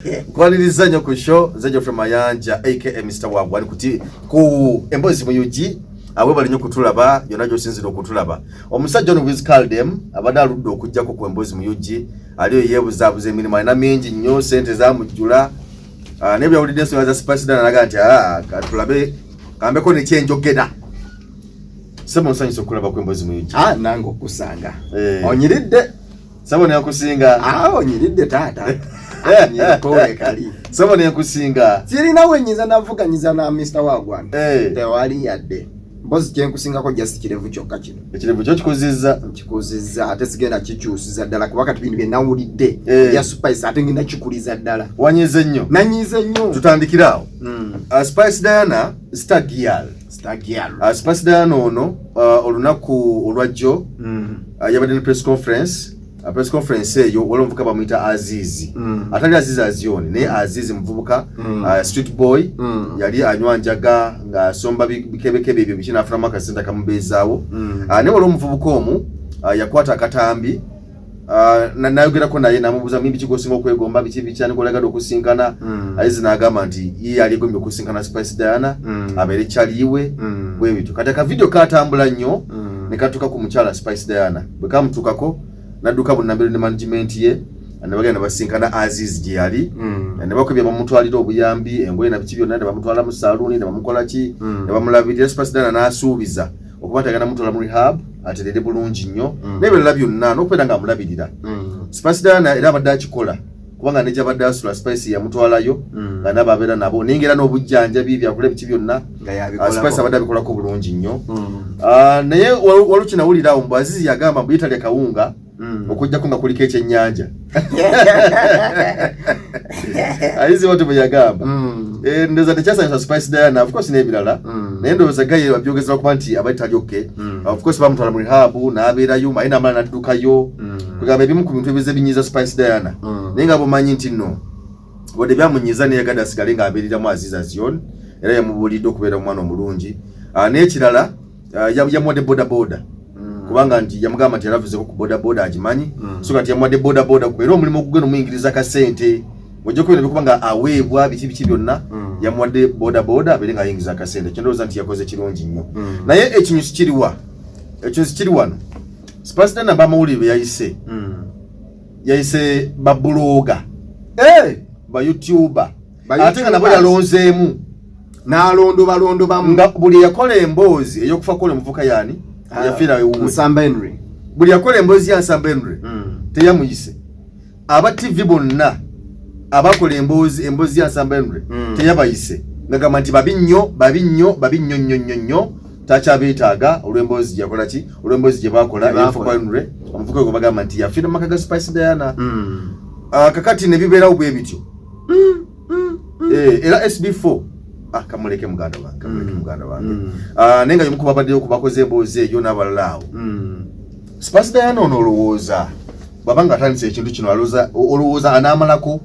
Nkwaniriza nnyo ku show nze Geoffrey Mayanja aka Mr. Wagwan kuti ku emboozi mu UG. Awebale nnyo kutulaba yonna gy'osinzira okutulaba. Omusajja ono Wiz Kaldem abadde aludde okujjako ku emboozi mu UG, aliyo yeebuzaabuza, emirimu alina mingi nnyo, sente zamujjula. Naye byawulidde ensonga za Spice Diana naga nti, "Ah, katulabe kambeko nekyenjogera." Sebo, nsanyusa okulaba ku emboozi mu UG. Ah, nange okusanga. Eh. Onyiridde. Sebo, nenkusinga. Ah, onyiridde taata, nyiriko wekali. Sebo, nenkusinga. Sirina wenyinza navuganyiza na Mr Wagwan. Eh. Tewali yadde mpozi kyenkusingako, just kirevu kyokka kino. Ekirevu kyo kikuzizza. Nkikuzizza, ate sigenda kikyusiza ddala, kuba kati bintu byenawulidde Eh. bya Spice ate ngenda kikuliza ddala. Wanyize nnyo. Nanyize nnyo. Tutandikire awo. Spice Diana, star girl. Star girl. Spice Diana ono olunaku olwajjo yabadde ne press conference. Press conference eyo waliwo omuvubuka bamuyita Azizi. Atali Azizi Azioni, naye Azizi muvubuka street boy. Yali anywa njaga ng'asomba bikebekebe ebyo biki, n'afunamu akasente akamubeezaawo. Naye waliwo omuvubuka omu yakwata akatambi nayogerako naye, namubuuza, "Mimbi kigosinga okwegomba biki biki, ani gw'oyagadde okusinkana?" Azizi n'agamba nti ye yali egombye okusinkana Spice Diana, abeere kyaliiwe. Bwe bityo kati akavidiyo katambula nnyo ne katuuka ku mukyala Spice Diana. Bwe kamutuukako, nadduka bunnambiro ne management ye ne bagenda ne basinkana Aziz gye yali. Ne bakubye, bamutwalira obuyambi, engoye na biki byonna, ne bamutwala mu saluuni ne bamukola ki, ne bamulabirira. Spice Diana n'asuubiza okuba nti agenda mutwala mu rehab aterere bulungi nnyo n'ebirala byonna, n'okubeera ng'amulabirira. Spice Diana era abadde akikola, kubanga ne gyabadde asula Spice yamutwalayo nga nabo abeera nabo, naye ng'era n'obujjanjabi, byakulya, biki byonna, nga Spice yabikolako. Abadde abikolako bulungi nnyo. Ah, naye waliwo kinawulira awo mbu Azizi yagamba mbu yetalya kawunga okujjako nga kuliko ekyennyanja. Azizi watu bwe yagamba. Eh, ndowooza tekyasanyusa Spice Diana, of course, n'ebirala. Naye ndowooza gaye babyogeza kuba nti abadde tali okay. Of course bamutwala mu rehab n'abeerayo, naye n'amala n'addukayo. Kugamba ebimu ku bintu ebize binyiza Spice Diana, naye nga bumanyi nti nno wadde byamunyiza, naye yagadde asigale ng'abeereramu Aziz Azion, era yamubuulidde okubeera omwana omulungi. Ah, n'ekirala, yamuwadde boda boda, kubanga nti yamugamba nti yalavuzeeko ku boda boda agimanyi. So kati yamuwadde boda boda era omulimu ogugenda omuyingiriza kasente ojja kubeera bikuba nga aweebwa biki biki byonna. Yamuwadde boda boda abeere ng'ayingiza akasente. Kyendowooza nti yakoze kirungi nnyo. Naye ekinyusi kiriwa? Ekinyusi kiri wano: Spice Diana bamawulire be yayise, yayise ba blogger, Eh, ba YouTuber, Ba ate nga nabo YouTubers. yalonzeemu. N'alondobalondobamu. Nga buli yakola emboozi ey'okufa kola omuvuka yaani yafiira ewuwe, Nsamba Henry. Buli yakola emboozi ya Nsamba Henry teyamuyise. Aba TV bonna abakola emboozi ya Nsamba Henry teyabayise, ngagamba nti babi nnyo, babi nnyo, babi nnyo nnyo nnyo nnyo, takyabeetaaga olw'emboozi gyeyakola ki, olw'emboozi gye bakola Gye eyokufa bakola. kwa Henry, omuvuka gwe bagamba nti yafiira mu maka ga Spice Diana. Ah, kakati ne bibeerawo bwe bityo. Eh, era SB4, ah, kamuleke muganda wange, kamuleke muganda wange. Ah, naye nga yomu kubabaddeyo kubakoze emboozi eyo n'abalala awo. Spice Diana ono, olowooza bw'aba nga atandise ekintu kino, olowooza anaamalako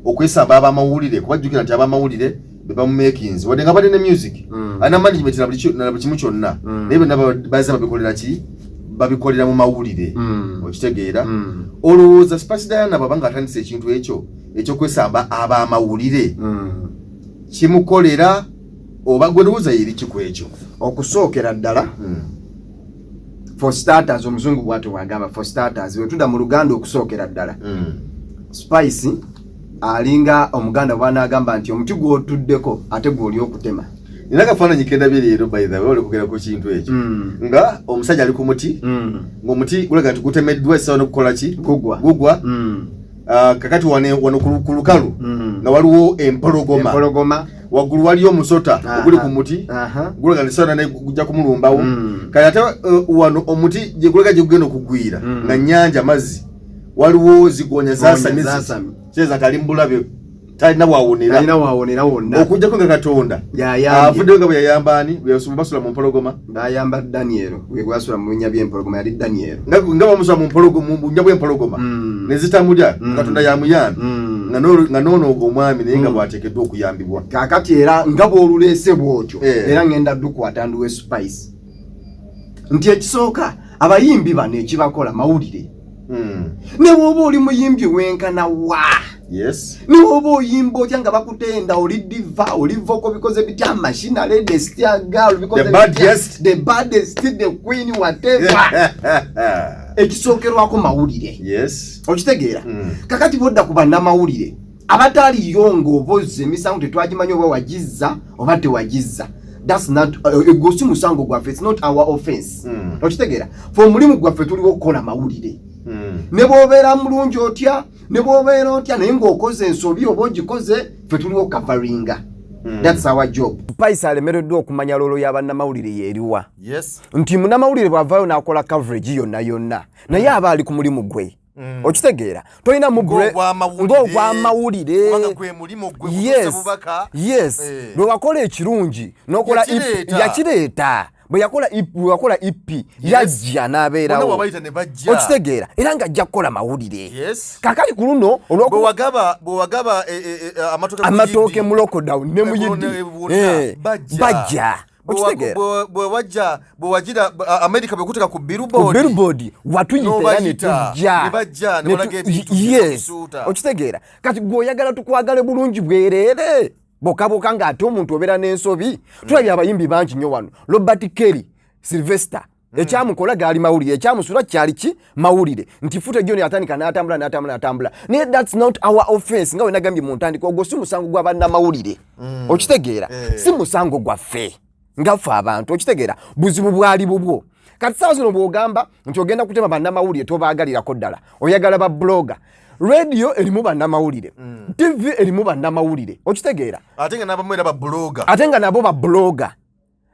okwesamba abamawulire? Kuba jjukira nti abamawulire be bamumakinzi, wadde nga badde ne music, alina management na buli kimu kyonna, naye byonna bazze babikolera ki? Babikolera mu mawulire. Okitegeera? Olowooza Spice Diana bw'aba nga atandise ekintu ekyo ekyokwesamba abamawulire kimukolera, oba gwe ndowooza yeri kiku ekyo? Okusookera ddala, for starters, omuzungu bwatyo bwagamba, for starters, wetudda mu Luganda, okusookera ddala, Spice alinga omuganda bwanaagamba nti omuti gw'otuddeko ate gw'oli okutema. Nina akafaananyi kendabye leero, by the way, oli kugera ku kintu ekyo, nga omusajja ali ku muti, ng'omuti gulaga nti gutemeddwa, essaawa n'okukola ki? Gugwa. Gugwa. Ah, kakati wano ku lukalu nga waliwo empologoma. Empologoma. Waggulu waliyo omusota oguli ku muti, gulaga nti essaawa naye gujja kumulumbawo. Kati ate wano omuti gye gulaga gye gugenda okugwira, nga nnyanja, mazzi, waliwo zigonya zasamye. Zasamye. Kitegeeza nti ali mu bulabe, talina bwawonera. Talina wawonera wonna. Okuggyako nga Katonda Yayambye. avuddeyo, nga bwe yayamba ani, bwe basula mu mpologoma. Bayamba Daniel, gwe gwasula mu binnya by'empologoma yali Daniel. Nga bamusula mu mpologoma, mu bunnya bw'empologoma, ne zitamulya. Katonda yamuyambye. Nga noono omwami naye nga bw'ateekeddwa okuyambibwa. Kaakati era nga bw'oluleese bw'otyo, era ngenda dukwata nduwe Spice nti ekisooka, abayimbi bano ekibakola mawulire. Ne bw'oba oli muyimbi wenkana wa, Yes. Niwoba oyimba otya nga bakutenda, oli diva, oli vocal, bikoze bitya, machinery, the star girl, bikoze The bitya, baddest. the baddest, the queen, whatever, ekisookerwako mawulire. Okitegeera? Kakati bodda ku bannamawulire abataliyo ng'oba ozza emisango tetwagimanyi oba wagizza oba tewagizza. That's not egwo si musango gwaffe, it's not our offense. Okitegeera? Fe omulimu gwaffe tuliwo okukola mawulire. Ne bw'obeera mulungi otya, ne bw'obeera otya, naye ng'okoze ensobi oba ogikoze, ffe tuliwo coveringa. That's our job. Spice alemereddwa okumanya role y'abannamawulire yeeriwa. Nti munnamawulire bw'avaayo n'akola coverage yonna yonna, naye aba ali ku mulimu gwe. Okitegeera? Tolina mu Ng'ogw'amawulire. Ng'ogw'amawulire. Kubanga gwe mulimu gwe kutuusa bubaka. Lwe wakola ekirungi n'okola Yakireeta. Yakireeta. Bwe yakola EP, bwe wakola EP, yajja Bonna n'abeerawo. wabayita ne bajja. Okitegeera? Era ng'ajja kukola mawulire. Kakali ku luno Bwe wagaba amatooke mu amatooke Yidi, mu lockdown ne mu Yidi, bonna bajja. Bajja. Okitegeera? Bwe wajja, bwe wagira America bwe kuteeka ku Ku billboard, billboard, watuyita era ne N'obayita, tujja. ne bajja, ne balaga ebintu bisuuta. Okitegeera? Kati gwe oyagala tukwagale bulungi bwereere bokka ng'ate omuntu obeera n'ensobi. Tulabye abayimbi bangi nnyo wano. Robert Kelly Sylvester, ekyamukola gaali mawulire, ekyamusula kyali ki? Mawulire. Nti footage ono yatandika n'atambula n'atambula n'atambula, naye that's not our offense. Nga we nagambye mu ntandika, ogwo si musango gwa bannamawulire. Okitegeera? Si musango gwaffe nga ffe abantu. Okitegeera? Buzibu bwali bubwo. Kati saawa zino bw'ogamba nti ogenda kutema bannamawulire, tobaagalirako ddala, oyagala ba blogger. Radio erimu bannamawulire, TV erimu bannamawulire. Okitegeera? Ate nga n'abamu era ba blogger. Ate nga nabo ba blogger.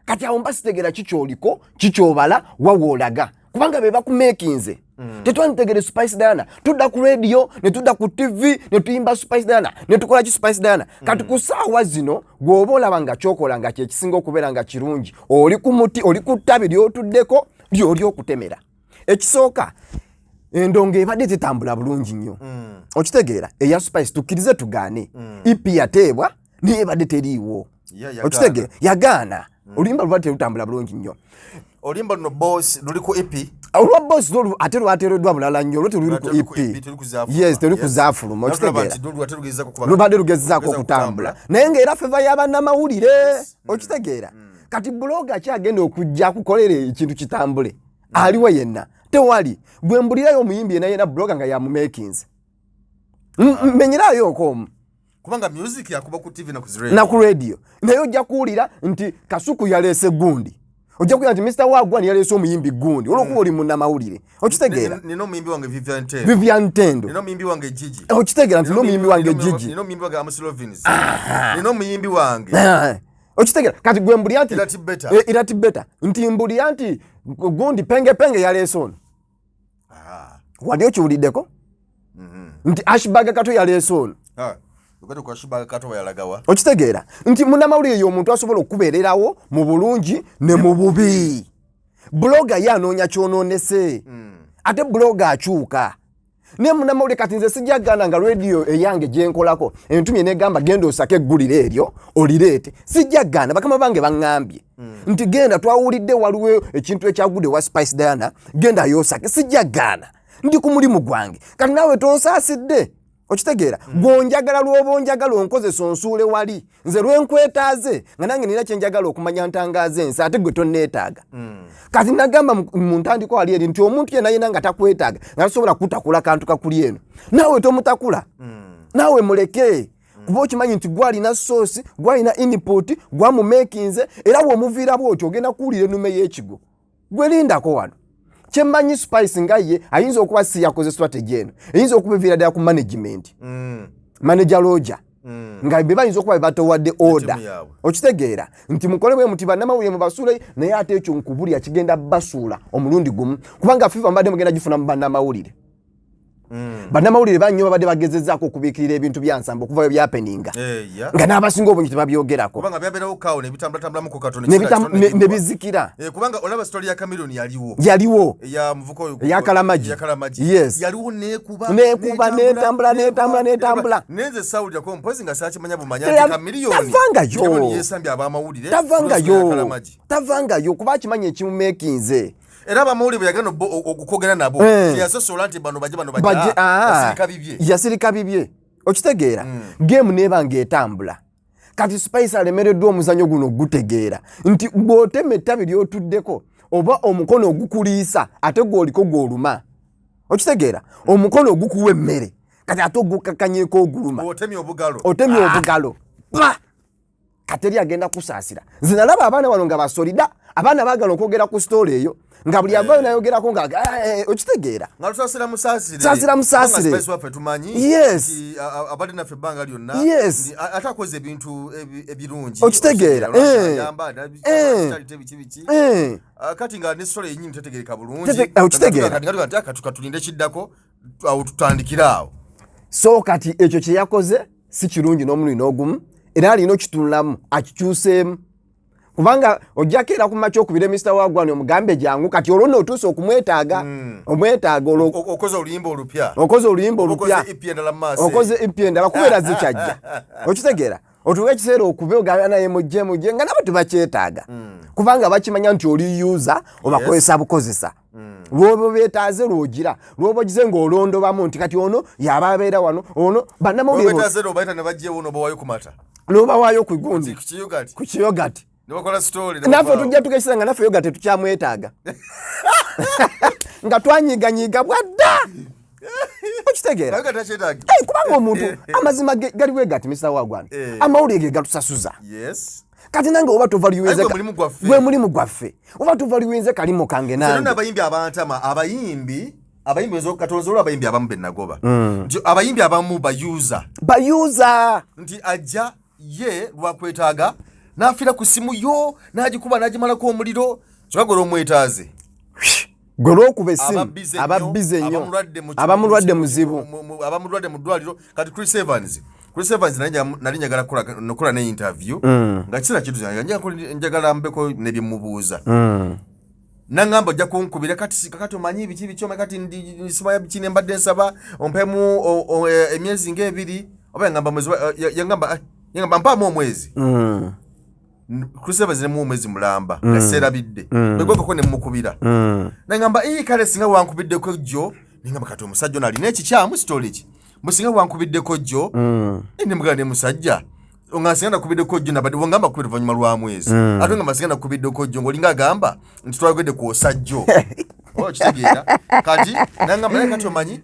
Kati awo mba sitegeera kikyoliko kikyobala wawoolaga, kubanga be bakumeekinze. Tetwanditegere Spice Diana tudda ku radio, ne tudda ku TV, ne tuyimba Spice Diana, ne tukola ki Spice Diana. Kati ku ssaawa zino gw'oba olaba nga kyokola nga kyekisinga okubeera nga kirungi, oli ku muti, oli ku ttabi lyotuddeko lyoli okutemera. Ekisooka, endongo ebadde tetambula bulungi nnyo. Okitegeera? Eya Spice, tukkirize tugaane, EP yateebwa naye ebadde teriiwo. Yagaana. Okitegeera? Yagaana. Oluyimba lubadde terutambula bulungi nnyo. Oluyimba luno Boss luli ku EP. Olwa Boss lwo ate lwateereddwa bulala nnyo, olwo teruli ku Teruli ku EP. EP, teruli ku zaafuluma. Yes, teruli ku zaafuluma. Naye tulaba Okitegeera? nti lwate lugezaako Lubadde lugezaako lugezaako okutambula, naye ng'era favour y'abannamawulire. Okitegeera? Kati blogger kyagenda okujja akukolera ekintu kitambule, aliwo yenna? Tewali. Gwe mbulirayo omuyimbi yena yena blogger nga yamumakinze. Menyerayo okwomu. Kubanga music yakuba ku TV na ku radio. Na ku radio, naye ojja kuwulira nti Kasuku yaleese gundi, ojja kuwulira nti Mr Wagwan yaleese omuyimbi gundi, olwokuba oli munnamawulire. Okitegeera? Nina omuyimbi wange Vivian Tendo. Vivian Tendo. Nina omuyimbi wange Gigi. Okitegeera nti n'omuyimbi wange Gigi. Nina omuyimbi wange Amos Lovins. Nina omuyimbi wange Okitegeera? Kati gwe mbulira nti Irati Better. Irati Better, nti mbulira nti gundi Penge Penge yaleese ono. Wali okiwuliddeko nti Ashbaga Kato yaleese ono? Ah, ukati kwa Ashbaga Kato yalagawa? Okitegeera nti munnamawulire y'omuntu asobola okubeererawo mu bulungi ne mu bubi. Blogger ye anoonya kyonoonese, ate blogger akyuka. Naye munnamawulire, kati nze sijja gaana nga radio eyange gyenkolako entumye negamba genda osake eggulire eryo olireete, sijja gaana. Bakama bange baŋŋambye nti genda, twawulidde waliwo ekintu ekyagudde wa Spice Diana, genda yoosake, sijja gaana, ndi ku mulimu gwange. Kati naawe tonsaasidde. Okitegeera? Gwonjagala lwoba onjagala onkozesa onsuule wali, nze lwenkwetaaze nga nange nina kyenjagala okumanya ntangaaza ensi, ate gwe tonneetaaga. Kati nagamba mu ntandikwa wali eri nti omuntu yenna yenna nga takwetaaga, nga tasobola kutakula kantu kakuli eno, naawe tomutakula, naawe muleke, kuba okimanyi nti gwalina source, gwalina input, gwamumekinze. Era bw'omuviira bwotyo ogenda kuwulira ennume y'ekigo. Gwe lindako wano. Kyemmanyi, Spice nga ye ayinza okuba si yakoze strategy eno, eyinza okuba eviira ddala ku management, manager Roger, nga be bayinza okuba bebatowadde order. Ttiimu yaabwe. Okitegeera nti mukole bwe muti, bannamawulire mubasuule, naye ate ekyo nkubulya kigenda basuula omulundi gumu, kubanga favour mbadde mugenda gifuna mu bannamawulire. Bannamawulire bannyo babadde bagezezaako okubiikirira ebintu bya Nsamba okuva bwe byapeninga, nga n'abasinga obungi tebabyogerako. Kubanga byabeerawo kaawo nebitambulatambulamuko katono. Ne bizikira. Kubanga olaba story ya Chameleone yaliwo. Yaliwo. Eya muvuka oyo. Eya Kalamagi. Eya Kalamagi. Yes. Yaliwo nekuba. Nekuba, netambula, netambula, netambula. Nenze sawulirako mpozi nga saakimanya bumanya nti Chameleone Tavangayo. Chameleone yeesambye abamawulire Tavangayo. olw'ensonga ya Kalamagi. Tavangayo kuba akimanyi ekimumekinze. Era abamawulire bwe yagenda okwogera nabo, teyasosola nti bano bajje, bano bajje. Bajje, Yasirika bibye. Yasirika bibye. Okitegeera? Game neeba ng'etambula. Kati Spice alemereddwa omuzanyo guno gutegeera nti bw'otema ettabi ly'otuddeko oba omukono ogukuliisa, ate gw'oliko gw'oluma. Okitegeera? Omukono ogukuwa emmere, kati ate ogukakkanyeko oguluma. Otemye obugalo. Otemye obugalo pa, kateri agenda kusaasira. Nze nalaba abaana bano nga basolida, abaana baagala okwogera ku story eyo, nga buli avaayo nayogerako nga okitegeera? Nga tusasira musaasire. Saasira musaasire. Kubanga Spice waffe tumanyi nti, abadde naffe ebbanga lyonna. Nti, ate akoze ebintu ebirungi. Okitegeera? Okitegeera, ayamba, charity, biki biki. Kati nga ne story yennyini tetegereka bulungi. Okitegeera? Kati nga tugaa nti, katulinde kiddako, awo tutandikire awo. So kati ekyo kye yakoze si kirungi n'omulundi n'ogumu, era alina okitunulamu akikyuseemu, kubanga ojjako era ku makya okubira Mr Wagwani omugambe jangu. Kati olwo nno otuuse okumwetaaga, omwetaaga olwo. Okoze oluyimba olupya. Okoze oluyimba olupya. Okoze EP endala mu maaso. Okoze EP endala, kubeera zikyajja. Okitegeera? Otuuka ekiseera okube ogamba naye mujje mujje, nga nabo tebakyetaaga, kubanga bakimanya nti oli user, obakozesa bukozesa. Lwoba beetaaze lwogira, lwoba ogize ng'olondobamu nti kati ono yaba abeera wano, ono bannamawulire. Webetaaze obayita ne bajjewo n'obawayo ku mata. N'obawaayo ku gundi. Ku kiyogati. Ku kiyogati. Ne bakola story ne naffe bavaawo. Tujja tukekisa nga naffe yoga tetukyamwetaaga, nga twanyiganyiga bwadda. Okitegeera? Naye nga takyetaaga. Kubanga omuntu amazima gali bwe gati, Mr Wagwan. Amawulire ge gatusasuza. Kati nange oba tovaluinze Aye gwe mulimu gwaffe. Gwe mulimu gwaffe, oba tovaluinze kalimu kange Nze nange. Abayimbi abantama, abayimbi katonze olwo, abayimbi abamu benagoba nti abayimbi abamu bayuza. Bayuza. Nti ajja ye lwakwetaaga n'afiira ku simu yo n'agikuba n'agimalako omuliro, kyokka gwe lwomwetaaze Gwe lwokuba essimu aba aba busy nnyo, abamulwadde mu aba mulwadde muzibu. Aba mulwadde mu ddwaliro. Kati Chris Evans nali njagala nokola ne interview, nga kiseera kintu njagala mbeko nebyemubuuza. Naŋŋamba ojja kunkubira kati, kakati omanyi biki biki, omanyi kati nsima biki, ne mbadde nsaba ompemu emyezi ng'ebiri, oba yaŋŋamba mwezi, yaŋŋamba mpaamu omwezi. Chris Evans ne muwa omwezi mulamba nga seerabidde, bwegwekako ne mukubira, naŋŋamba, "Ii, kale singa wankubiddeko jjo." Neŋŋamba kati omusajja ono alina ekikyamu, story ki mbu singa wankubiddeko jjo. Ne mugamba ne musajja nga singa nakubiddeko jjo, nabadde wangamba kubira oluvannyuma lwa mwezi, ate ngamba singa nakubiddeko jjo ng'olinga agamba nti twayogedde ku osajjo. Okitegeera? Kati nangamba, naye kati omanyi,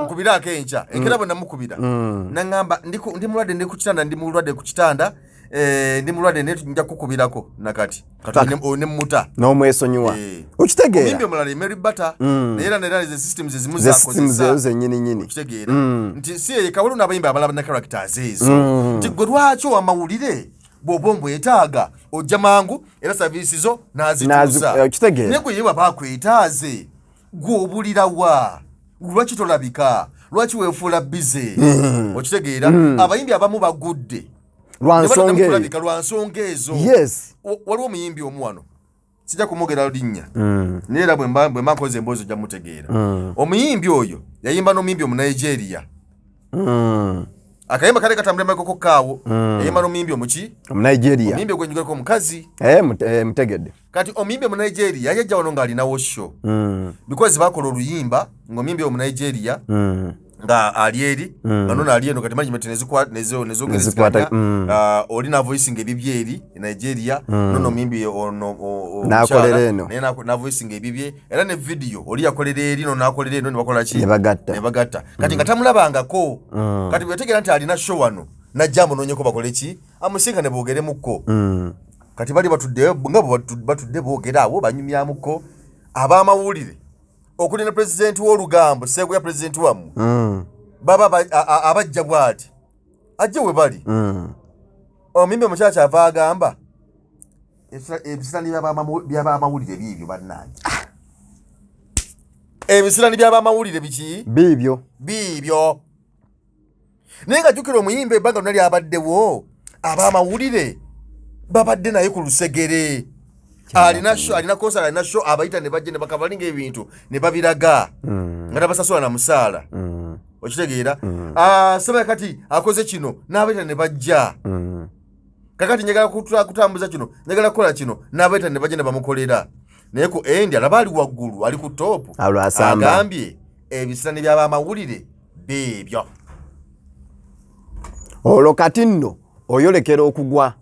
nkubiraako enkya. Enkeera bwe namukubira, nangamba ndi mulwadde, ndi ku kitanda, ndi mulwadde ku kitanda, ndi mulwadde, naye nja kukubirako nakati kati ne muta. N'omwesonyiwa. Okitegeera? Omuyimbi omulala ye Mary Bata, naye era ze systems ezimu Ze systems zakozesa. Ezo zennyini nyini. Okitegeera nti si yeka, waliwo n'abayimbi abalala na characters ezo, nti gwe lwaki owamawulire bw'oba ombwetaaga ojja mangu era service zo n'azituusa? Okitegeera? Naye gwe ye bw'aba akwetaaze, gwe obulirawa? Lwaki tolabika? Lwaki weefuula busy? Okitegeera? Abayimbi abamu bagudde lwa nsonga eyo. Kulabika lwa nsonga ezo. Waliwo omuyimbi omu wano, sijja kumwogera linnya, naye era bwe mba nkoze emboozi ojja mutegeera. Omuyimbi oyo yayimba n'omuyimbi Omunigeria. Akayimba kale katambula emabegako kaawo. Yayimba n'omuyimbi omuki? Omunigeria. Omuyimbi ogwenjugirako omukazi. Mutegedde. Kati omuyimbi Omunigeria yajja wano ng'alinawo show, because bakola oluyimba ng'omuyimbi Omunigeria nga ali eri, nga nono ali eno. Kati management Nezikwata, nezogerezeganya, oli navoicinga ebibye eri e Nigeria, nono omuyimbi ono N'akolera omukyala, eno. naye navoicinga ebibye, era ne video oli yakolera eri, no nakolera eno, ne bakola ki? Ne bagatta. Ne bagatta. Kati nga tamulabangako. Kati bwe yategeera nti alina show wano, najja amunoonyeko bakole ki, amusinkane boogeremukko. Kati bali batudde nga bwe batudde boogera awo, banyumyamuko, ab'amawulire okuli ne pulezidenti w'olugambo seeguya, pulezidenti wammwe, baba abajja bw'ati ajje we bali. Omuyimbi omukyala kyava agamba, "Ebisirani by'abamawulire biibyo bannange, ebisirani by'abamawulire biki?" Biibyo. Biibyo. Naye nga jjukira, omuyimbi ebbanga lyonna lyabaddewo, abamawulire babadde naye ku lusegere. Alina show, alina concert, alina show, abayita ne bajja ne bakavalinga ebintu ne babiraga nga tabasasula na musaala. Okitegeera? Ah, saba kati akoze kino n'abayita ne bajja. Kakati njagala kutambuza kino, njagala kukola kino, n'abayita ne bajja ne bamukolera. Naye ku endi alaba ali waggulu, ali ku top. Alwo asamba. Agambye ebisirani by'abamawulire biibyo. Olwo kati nno oyolekera okugwa.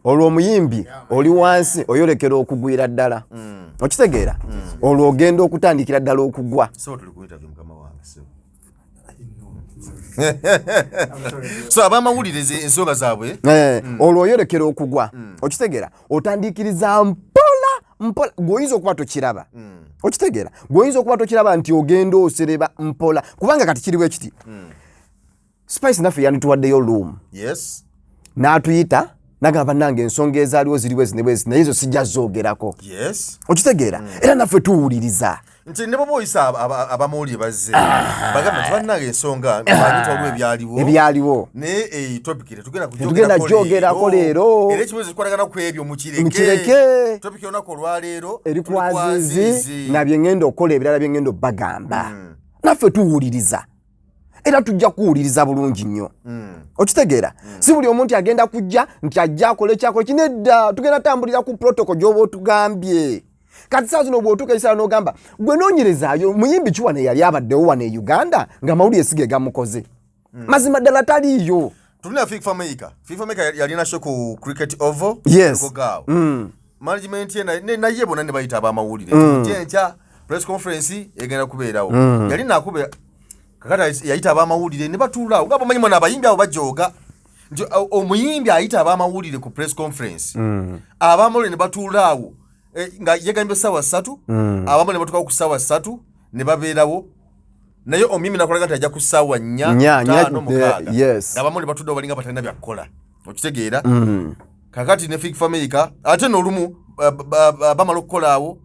Olwo omuyimbi oli wansi, oyolekera okugwira ddala. Okitegeera? Olwo ogenda okutandikira ddala okugwa. So tuli ku interview, mukama wange. So abamawulire ensonga zaabwe. Olwo oyolekera okugwa. Okitegeera? Otandikiriza mpola mpola, gweoyinza okuba tokiraba. Okitegeera? Gweoyinza okuba tokiraba nti ogenda osereba mpola, kubanga kati kiriwo ekiti, Spice naffe yandituwaddeyo room n'atuyita nagamba, "Bannange, ensonga ezaaliwo ziriwo ezi ne bwezi, naye ezo sijja zoogerako." Okitegeera? Era naffe tuwuliriza. Nti ne bwoba oyisa abamawulire bazze bagamba nti, "Bannange, ensonga manyi twaliwo ebyaliwo, ebyaliwo, naye topic tetugenda Tetugenda kugyogerako leero. Era ekibuuzo kikwatagana ku ebyo mukireke." Mukireke. Topic y'olunaku olwaleero eri tuli ku ku Azizi Azizi. Nabye ngenda okukola, ebirala bye ngenda obbagamba. Naffe tuwuliriza era tujja kuwuliriza bulungi nnyo. Okitegeera? Si buli omuntu agenda kujja nti ajja akole kyakola ki. Nedda, tugenda tambulira ku protocol gy'oba otugambye. Kati saa zino bw'otuuka ekiseera n'ogamba gwe noonyerezaayo muyimbi ki wano eyali abaddewo wano e Uganda nga mawulire si ge gamukoze, mazima ddala taliiyo. Tulina Fik Fameica. Fik Fameica yalina show ku Cricket Oval. Gaawo management ye naye bonna ne bayita abamawulire nti enkya press conference egenda kubeerawo. Yali nakubeera kakati yayita abamawulire ne batuulaawo nga bamanyi mwana abayimbi abo bajooga nti omuyimbi ayita abamawulire ku press conference, abamawulire ne batuulaawo, nga yegambye 3:00, abamawulire ne batuukawo ku 3:00 ne babeerawo, naye omuyimbi nakolaga nti ajja ku 4:00, Nnya, nnya, 5, 6. Abamawulire batuddewo balinga batalina byakukola. Okitegeera? Kakati ne Fik Fameica ate n'olumu bamala okukola awo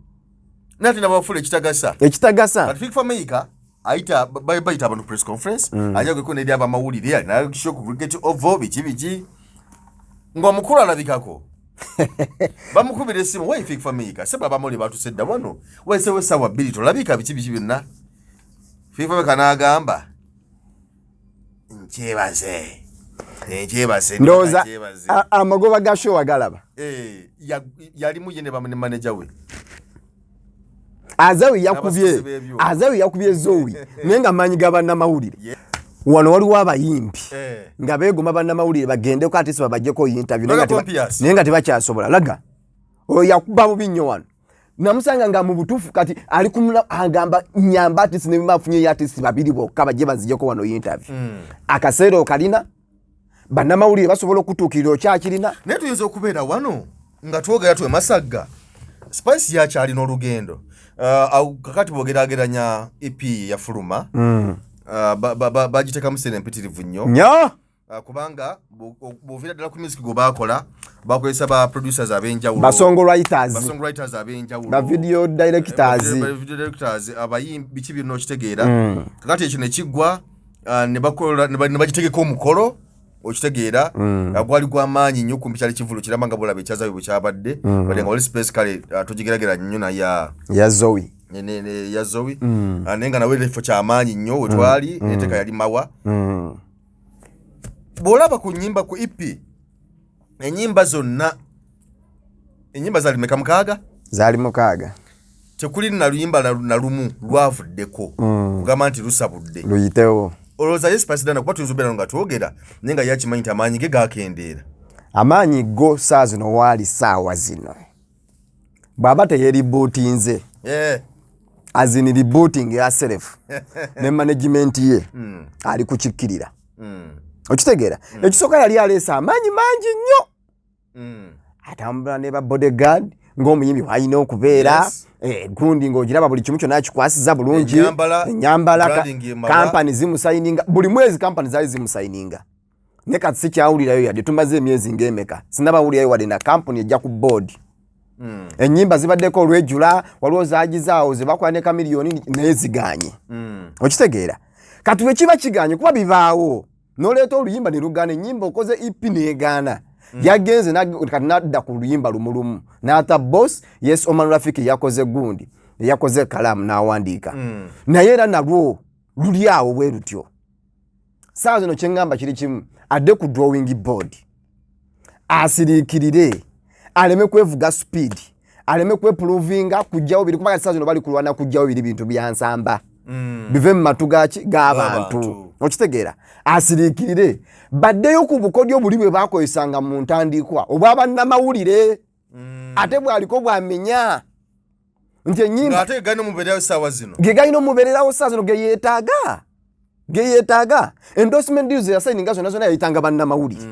naye ate nabafula ekitagasa. Ekitagasa. Kati Fik Fameica ayita bayita abantu press conference, ajja gweko neri abamawulire, alina show ku Cricket Oval, biki biki, ng'omukulu alabikako bamukubira essimu, "Wai Fik Fameica, seba abamawulire batuse dda wano, wesewo 2:00 tolabika," biki biki byonna. Fik Fameica n'agamba, "Nkyebaze, nkyebaze." Ndowooza Nkyebaze. Amagoba ga show agalaba. Yalimu ye ne manager we. Azawi yakubye. N'abasizi b'ebyuma. Azawi yakubye Zowi, naye nga maanyi ga bannamawulire. Wano waliwo abayimbi nga beegoma bannamawulire bagendeko ate si babajjeko interview, naye Laga nga Pompias. Naye nga tebakyasobola. Laga oyo yakuba bubi nnyo wano, namusanga nga mu butuufu kati ali kumula agamba, "Nyamba artist," ne bafunyeyo artist babiri bokka bajje banzijeko wano interview. Akaseera okalina, bannamawulire basobola okutuukirira, okyakirina. Naye tuyinza okubeera wano nga twogera twemasagga, Spice yakyalina olugendo. Kakati bwogerageranya EP yafuluma, bagiteekamu sente empitirivu nnyo. Nnyo. Kubanga bw'oviira ddala ku music gwe bakola, bakozesa ba producers ab'enjawulo, ba songwriters, ba songwriters ab'enjawulo, ba video directors. Ba video directors, abayimbi, biki byonna. Okitegeera? Kakati ekyo ne kiggwa, ne bakola ne bagitegeka omukolo. Okitegeera? Gwali gw'amaanyi nnyo, kumpi kyali kivulu kiramba nga bulaba ekyazawi bwe kyabadde, wadde nga wali space kale, togigerageranya nnyo naye ya Zowi. Ya Zowi. Naye nga nawe ekifo kyamaanyi nnyo wetwali, neteeka yali mawa. Bw'olaba ku nnyimba ku EP, ennyimba zonna, ennyimba zaali meka? 6? Zaali 6. Tekuli na luyimba na lumu lwavuddeko kugamba nti lusabudde luyitewo. Olowooza ye Spice Diana, kuba tuyinza obeera nga twogera naye nga yakimanyi nti amaanyi ge gakendeera? Amaanyi go saa zino waali saawa zino bw'aba teyeribuutinze, as in rebooting yourself ne management ye, ali kukikkirira. Okitegeera? Ekisooka yali aleese amaanyi mangi nnyo, atambula ne ba bodyguard ng'omuyimbi bw'alina okubeera. Gundi ng'ogiraba buli kimu kyonna akikwasiza bulungi. Ennyambala, Ennyambala, branding emawa. Kampani zimusayininga buli mwezi, kampani zaali zimusayininga, ne kati sikyawulirayo yadde. Tumaze emyezi ng'emeka sinabawulirayo wadde na kampuni ejja ku board. Ennyimba zibaddeko olwejula, waliwo zagizaawo ze bakola ne Kamiliyoni naye ziganye. Okitegeera? Kati bwe kiba kiganye, kuba bibaawo noleeta oluyimba ne lugaana, ennyimba okoze EP negaana, yagenze kati nadda ku luyimba lumulumu n'ata Boss. Yes, Oman Rafiki yakoze gundi, yakoze kalaamu n'awandiika, naye era nalwo luli awo bwe lutyo. Saawa zino kyeŋŋamba kiri kimu, adde ku drawing board, asiriikirire, aleme kwevuga speed, aleme kwepuruvinga kujjawo biri, kubanga saa zino bali kulwana kujjawo biri bintu byansamba. Bive mu matu gaki g'abantu. G'abantu. Okitegeera, asiriikirire, baddeyo ku bukodyo buli bwe bakozesanga mu ntandikwa obwabannamawulire. Ate bwaliko bwamenya nti ennyimba Ng'ate galina omubeerawo essaawa zino. Ge galina omubeererawo saa zino, geyeetaaga endorsement deals yasayininga zonna zonna yayitanga bannamawulire.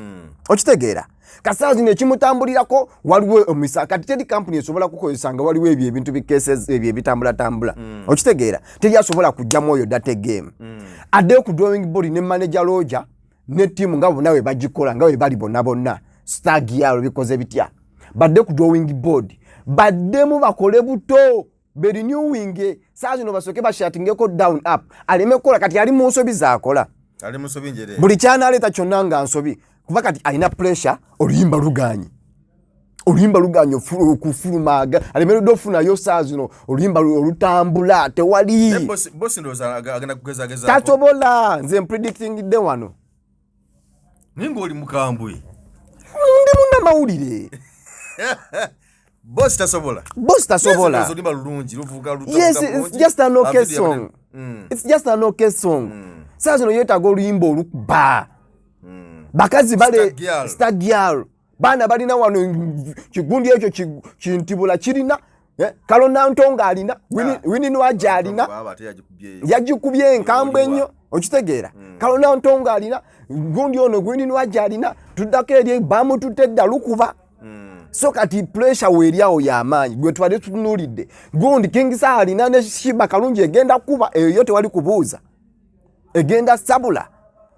Okitegeera, kasaa zino ekimutambulirako waliwo omisa. Kati teri kampuni esobola kukozesa nga waliwo ebyo ebintu bikese ebyo ebitambulatambula. Okitegeera, teri asobola kujjamu oyo date game. Addeyo ku drawing board ne manager Roger ne ttiimu nga bonna bwe bagikola, nga bwe bali bonna bonna stagialo bikoze bitya. Badde ku drawing board, baddemu bakole buto, berenewing. Saa zino basooke bashuttingeko down up, aleme kukola. Kati ali mu nsobi zaakola. Ali mu nsobi njere. Buli kyanaleeta kyonna nga nsobi, kuba kati alina pressure. Oluyimba luganye, oluyimba luganye okufuluma, alemeredde ofunayo. Saa zino oluyimba olutambula tewali. Naye bosi ndowooza agenda kugezagezaako. Tasobola. Nze mpredictingidde wano. Naye ng'oli mukambwe. Ndi munnamawulire. Bosi tasobola. Bosi tasobola. Oluyimba lulungi luvuga. Yes, it's just an okay song. It's just an okay song. Saa zino yeetaaga oluyimba olukuba bakazi bale. Star girl. Star girl. Baana balina wano kigundi ekyo kintibula kirina, Kalona Ntonga alina Winnie Nwagi alina. Yagikubye enkambwe ennyo. Okitegeera, Kalona Ntonga alina gundi ono, Winnie Nwagi alina. Tuddako eri bamututte edda lukuba. So kati pressure weeri awo y'amaanyi gwe tubadde tutunuulidde. Gundi King Saha alina ne Sheebah Kalungi, egenda kuba eyo yo tewali kubuuza, egenda sabula.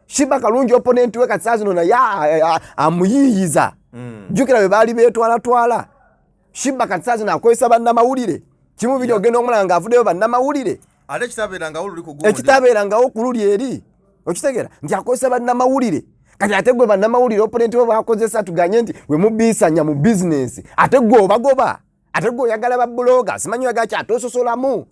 Sheebah Kalungi opponent we kati saa zino naye amuyiiyiza. Jjukira bwe baali beetwalatwala. Sheebah kati saa zino akozesa bannamawulire kimu biri, ogenda omulaba ng'avuddeyo bannamawulire. Ate ekitabeerangawo luli ku gundi. Ekitabeerangawo ku luli eri. Okitegeera nti akozesa bannamawulire kati, ate gwe bannamawulire opponent we bakozesa, tuganye nti we mubiisanya mu bizinensi, ate gwe obagoba, ate gwe oyagala ba blogger, simanyi oyagala ki, ate ososolamu.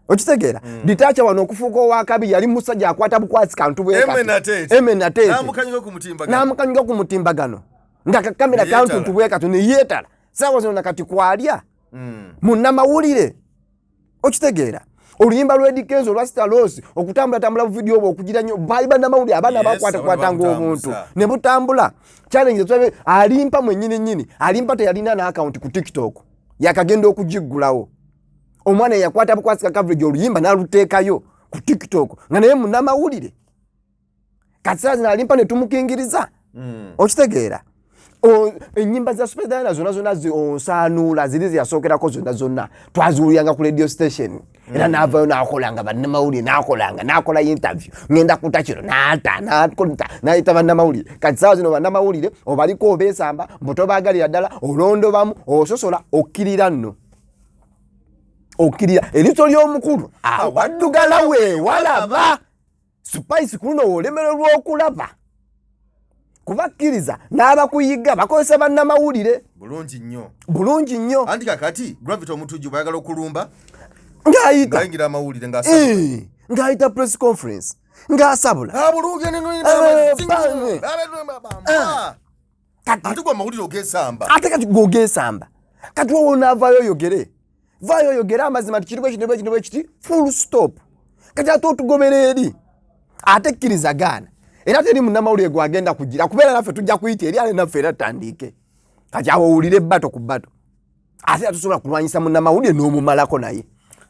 Okitegeera, ditacha wano okufuuka owakabi yali musajja akwata bukwasi kantu bwe Eme Nateete. Eme Nateete. N'amukanyuka ku mutimbagano. N'amukanyuka ku mutimbagano nga kakamera Neyeetala. kantuntu bwe kati neyeetala. Saawa zino nakati kwalya munnamawulire. Okitegeera, oluyimba lwa Eddy Kenzo olwa Staros okutambulatambula buvidiyo obwo okugira nnyo baali bannamawulire, abaana bakwatakwatanga abaana obuntu babutambuza. Ne butambula. Challenge tulabe alimpa mwennyini nnyini. Alimpa teyalina n'akawunti ku TikTok, yakagenda okugiggulawo. Omwana yakwata bukwasi ka coverage oluyimba n'aluteekayo ku TikTok nga naye munnamawulire. Kati saa zino alimpa ne tumukingiriza. Okitegeera, ennyimba za Spice Diana zonna zonna onsaanuula ziri zeyasookerako zonna zonna twaziwuliranga ku radio station. Era n'avayo n'akolanga bannamawulire, n'akolanga n'akola interview, ngenda kuta kino n'ata n'akolta n'ayita bannamawulire. Kati saawa zino bannamawulire obaliko obeesamba mbu tobaagalira ddala, olondobamu, ososola, okkirira nno, okkirira eriso ly'omukulu awaddugala weewalaba. Spice ku luno wolemererwa okulaba, kubakkiriza n'abakuyiga bakozesa bannamawulire. Bulungi nnyo. Bulungi nnyo. Anti kakati Gravity Omutujju bwayagala okulumba ng'ayita ng'ayingira amawulire nga ng'ayita press conference ng'asabula. Kati Ate gwe amawulire ogesamba. Ate kati gwogesamba, kati wowe onaavaayo oyogere, vaayo oyogere amazima nti kiriwo kino kino kiti, full stop. Kati ate otugobera eri, ate kkiriza gaana, era teri munnamawulire gwagenda kugira kubeera naffe, tujja kuyita eri ale naffe era tutandike. Kati awo owulire bato ku bato, ate atusobola kulwanyisa munnamawulire n'omumalako naye.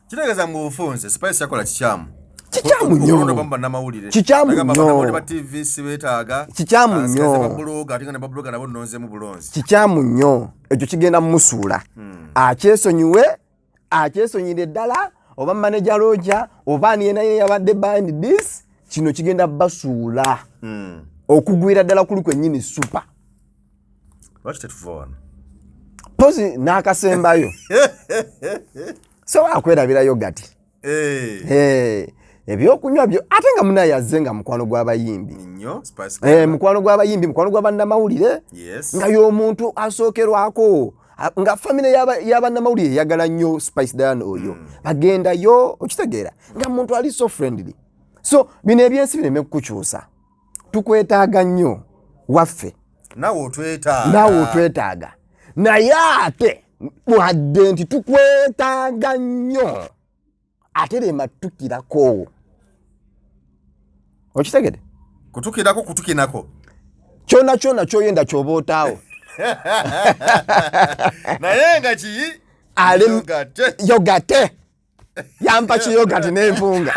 Kitegeeza mu bufunze Spice yakola kikyamu. Kikyamu nnyo. Okulonda bannamawulire. Kikyamu Agamba nnyo. bannamawulire ba TV sibeetaaga. Kikyamu Ah, nnyo. sikaze ba blogger, ate nga ne ba blogger nabo nnonzeemu bulonzi. Kikyamu nnyo ekyo, kigenda mumusuula. Akyesonyiwe, akyesonyire ddala, oba manager Roger oba ani yena yena yabadde behind this, kino kigenda basuula okugwira ddala kuli kwennyini super. Lwaki tetuva wano? Pozi n'akasembayo sobola kwerabirayo gati. Ebyokunywa byo ate nga munaye azze nga mukwano gw'abayimbi. Nnyo Spice. Mukwano gw'abayimbi, mukwano gw'abannamawulire. Nga y'omuntu asookerwako, nga famire y'abannamawulire eyagala nnyo Spice Diana oyo. Bagendayo, okitegeera nga muntu ali so friendly. So bino ebyensi bireme kukukyusa, tukwetaaga nnyo waffe. Naawe otwetaaga. Naawe otwetaaga, naye ate wadde nti tukwetaaga nnyo, Ate lema tukirako, okitegede? Kutukirako, kutukinako. Kyona kyona kyoyenda kyoba otaawo. Naye nga kiyi yogate. Yampa kiyogati n'empunga.